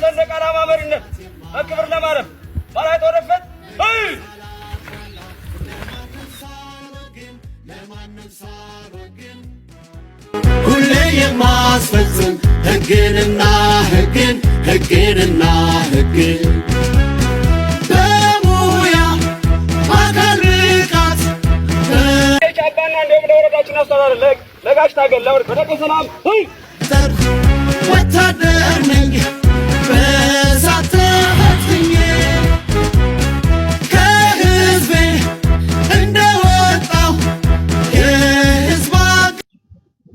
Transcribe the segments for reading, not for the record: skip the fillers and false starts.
በሰንደቅ ዓላማ መሪነት በክብር ለማረፍ መራይት ወደፊት። ሁሌ የማስፈጽም ሕግንና ሕግን፣ ሕግንና ሕግን፣ በሙያ አካል ብቃት። ጫባና እንዲሁም ለወረዳችን አስተዳደር ለጋሽ ታገል ለወር በደቀ ሰላም። ወታደር ነኝ በእሳት ተፈትኜ፣ ከሕዝቤ እንደወጣሁ የሕዝብ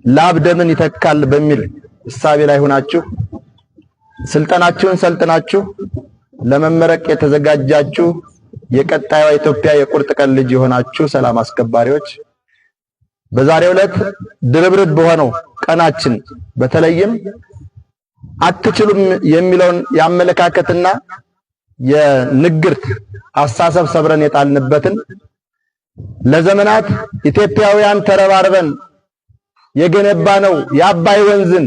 ላብ ደምን ይተካል በሚል እሳቤ ላይ ሆናችሁ ስልጠናችሁን ሰልጥናችሁ ለመመረቅ የተዘጋጃችሁ፣ የቀጣዩዋ ኢትዮጵያ የቁርጥ ቀን ልጅ የሆናችሁ ሰላም አስከባሪዎች፣ በዛሬው ዕለት ድርብርብ በሆነው ቀናችን በተለይም አትችሉም የሚለውን የአመለካከትና የንግርት አስተሳሰብ ሰብረን የጣልንበትን፣ ለዘመናት ኢትዮጵያውያን ተረባርበን የገነባነው የአባይ ወንዝን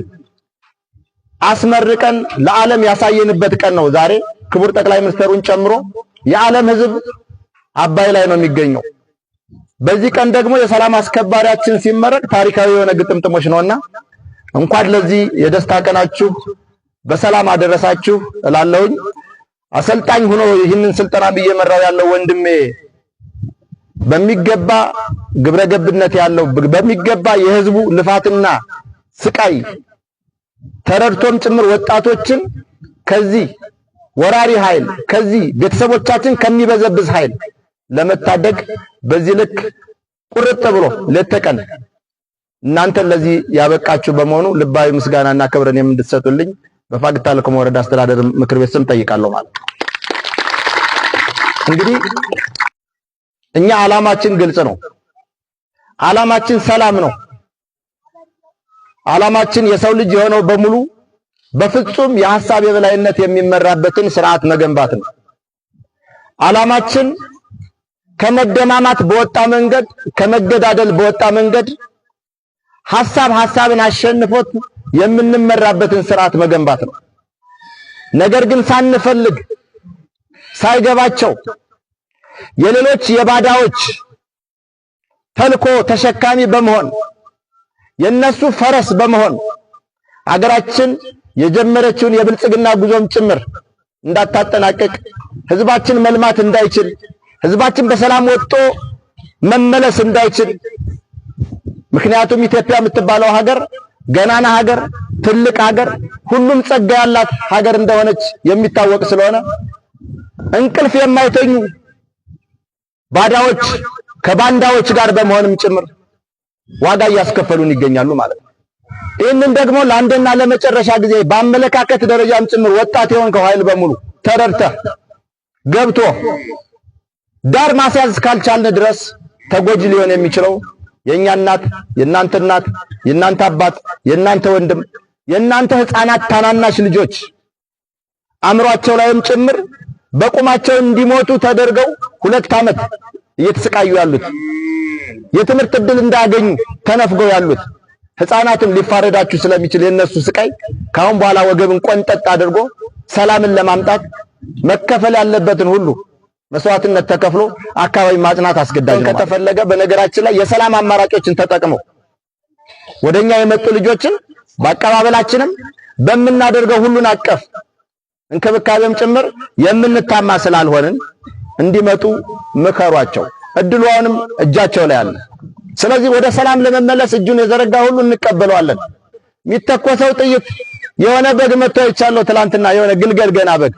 አስመርቀን ለዓለም ያሳየንበት ቀን ነው። ዛሬ ክቡር ጠቅላይ ሚኒስትሩን ጨምሮ የዓለም ሕዝብ አባይ ላይ ነው የሚገኘው። በዚህ ቀን ደግሞ የሰላም አስከባሪያችን ሲመረቅ ታሪካዊ የሆነ ግጥምጥሞች ነውና እንኳን ለዚህ የደስታ ቀናችሁ በሰላም አደረሳችሁ እላለሁኝ። አሰልጣኝ ሆኖ ይህንን ስልጠና እየመራው ያለው ወንድሜ በሚገባ ግብረገብነት ያለው፣ በሚገባ የህዝቡ ልፋትና ስቃይ ተረድቶም ጭምር ወጣቶችን ከዚህ ወራሪ ኃይል፣ ከዚህ ቤተሰቦቻችን ከሚበዘብዝ ኃይል ለመታደግ በዚህ ልክ ቁርጥ ብሎ ሌት ተቀን እናንተን ለዚህ ያበቃችሁ በመሆኑ ልባዊ ምስጋናና ክብርን እንድትሰጡልኝ በፋግታ ለኮማ ወረዳ አስተዳደር ምክር ቤት ስም ጠይቃለሁ ማለት ነው። እንግዲህ እኛ ዓላማችን ግልጽ ነው። ዓላማችን ሰላም ነው። ዓላማችን የሰው ልጅ የሆነው በሙሉ በፍጹም የሐሳብ የበላይነት የሚመራበትን ስርዓት መገንባት ነው። ዓላማችን ከመደማማት በወጣ መንገድ፣ ከመገዳደል በወጣ መንገድ ሐሳብ ሐሳብን አሸንፎት የምንመራበትን ስርዓት መገንባት ነው። ነገር ግን ሳንፈልግ፣ ሳይገባቸው፣ የሌሎች የባዳዎች ተልኮ ተሸካሚ በመሆን፣ የነሱ ፈረስ በመሆን አገራችን የጀመረችውን የብልጽግና ጉዞም ጭምር እንዳታጠናቅቅ፣ ህዝባችን መልማት እንዳይችል፣ ህዝባችን በሰላም ወጥቶ መመለስ እንዳይችል፣ ምክንያቱም ኢትዮጵያ የምትባለው ሀገር ገናና ሀገር፣ ትልቅ ሀገር፣ ሁሉም ጸጋ ያላት ሀገር እንደሆነች የሚታወቅ ስለሆነ እንቅልፍ የማይተኙ ባዳዎች ከባንዳዎች ጋር በመሆንም ጭምር ዋጋ እያስከፈሉን ይገኛሉ ማለት ነው። ይህንን ደግሞ ለአንድና ለመጨረሻ ጊዜ በአመለካከት ደረጃም ጭምር ወጣት የሆንከው ኃይል በሙሉ ተረድተህ ገብቶ ዳር ማስያዝ እስካልቻልን ድረስ ተጎጂ ሊሆን የሚችለው የኛ እናት፣ የእናንተ እናት፣ የእናንተ አባት፣ የእናንተ ወንድም፣ የእናንተ ህፃናት፣ ታናናሽ ልጆች አእምሯቸው ላይም ጭምር በቁማቸው እንዲሞቱ ተደርገው 2 ዓመት እየተሰቃዩ ያሉት፣ የትምህርት ዕድል እንዳያገኙ ተነፍገው ያሉት ህፃናትም ሊፋረዳችሁ ስለሚችል የነሱ ስቃይ ካሁን በኋላ ወገብን ቆንጠጥ አድርጎ ሰላምን ለማምጣት መከፈል ያለበትን ሁሉ መስዋዕትነት ተከፍሎ አካባቢ ማጽናት አስገዳጅ ነው። ከተፈለገ በነገራችን ላይ የሰላም አማራጮችን ተጠቅመው ወደኛ የመጡ ልጆችን በአቀባበላችንም በምናደርገው ሁሉን አቀፍ እንክብካቤም ጭምር የምንታማ ስላልሆንን እንዲመጡ ምከሯቸው። እድሉ አሁንም እጃቸው ላይ አለ። ስለዚህ ወደ ሰላም ለመመለስ እጁን የዘረጋ ሁሉ እንቀበለዋለን። የሚተኮሰው ጥይት፣ የሆነ በግ መጥቶ አይቻለሁ ትላንትና፣ የሆነ ግልገል ገና በግ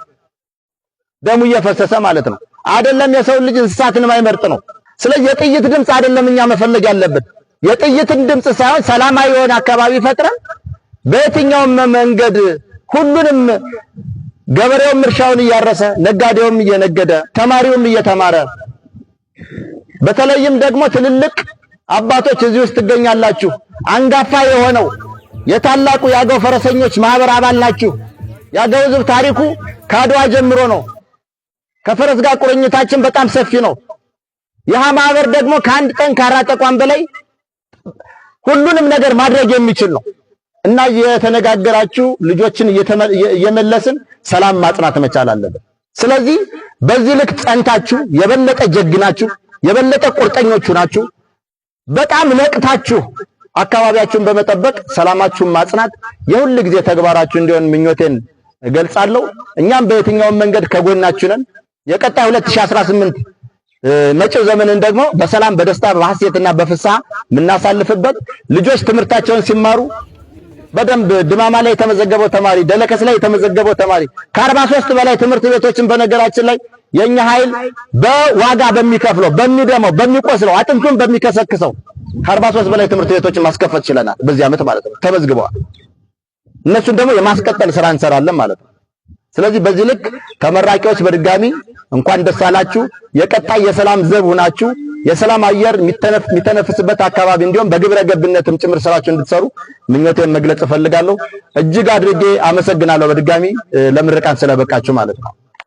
ደሙ እየፈሰሰ ማለት ነው። አይደለም የሰው ልጅ እንስሳትን የማይመርጥ ነው። ስለዚህ የጥይት ድምፅ አይደለም እኛ መፈለግ ያለብን፣ የጥይትን ድምፅ ሳይሆን ሰላማዊ የሆነ አካባቢ ፈጥረን በየትኛውም መንገድ ሁሉንም፣ ገበሬውም እርሻውን እያረሰ፣ ነጋዴውም እየነገደ፣ ተማሪውም እየተማረ፣ በተለይም ደግሞ ትልልቅ አባቶች እዚህ ውስጥ ትገኛላችሁ። አንጋፋ የሆነው የታላቁ የአገው ፈረሰኞች ማህበር አባል ናችሁ። የአገው ሕዝብ ታሪኩ ከአድዋ ጀምሮ ነው። ከፈረስ ጋር ቁርኝታችን በጣም ሰፊ ነው። ይህ ማህበር ደግሞ ከአንድ ጠንካራ ተቋም በላይ ሁሉንም ነገር ማድረግ የሚችል ነው እና እየተነጋገራችሁ ልጆችን እየመለስን ሰላም ማጽናት መቻል አለብን። ስለዚህ በዚህ ልክ ጸንታችሁ፣ የበለጠ ጀግናችሁ፣ የበለጠ ቁርጠኞቹ ናችሁ፣ በጣም ነቅታችሁ አካባቢያችሁን በመጠበቅ ሰላማችሁን ማጽናት የሁል ጊዜ ተግባራችሁ እንዲሆን ምኞቴን እገልጻለሁ። እኛም በየትኛውም መንገድ ከጎናችሁ ነን። የቀጣይ 2018 መጪው ዘመንን ደግሞ በሰላም፣ በደስታ፣ በሐሴትና በፍስሐ የምናሳልፍበት፣ ልጆች ትምህርታቸውን ሲማሩ በደንብ ድማማ ላይ የተመዘገበው ተማሪ፣ ደለከስ ላይ የተመዘገበው ተማሪ፣ ከ43 በላይ ትምህርት ቤቶችን፣ በነገራችን ላይ የኛ ኃይል በዋጋ በሚከፍለው፣ በሚደማው፣ በሚቆስለው፣ አጥንቱን በሚከሰክሰው ከ43 በላይ ትምህርት ቤቶችን ማስከፈት ችለናል። በዚህ ዓመት ማለት ነው ተመዝግበዋል። እነሱን ደግሞ የማስቀጠል ስራ እንሰራለን ማለት ነው። ስለዚህ በዚህ ልክ ተመራቂዎች በድጋሚ እንኳን ደስ አላችሁ። የቀጣይ የሰላም ዘብ ሆናችሁ የሰላም አየር የሚተነፍስበት አካባቢ እንዲሁም በግብረ ገብነትም ጭምር ስራችሁ እንድትሰሩ ምኞቴን መግለጽ እፈልጋለሁ። እጅግ አድርጌ አመሰግናለሁ በድጋሚ ለምርቃን ስለበቃችሁ ማለት ነው።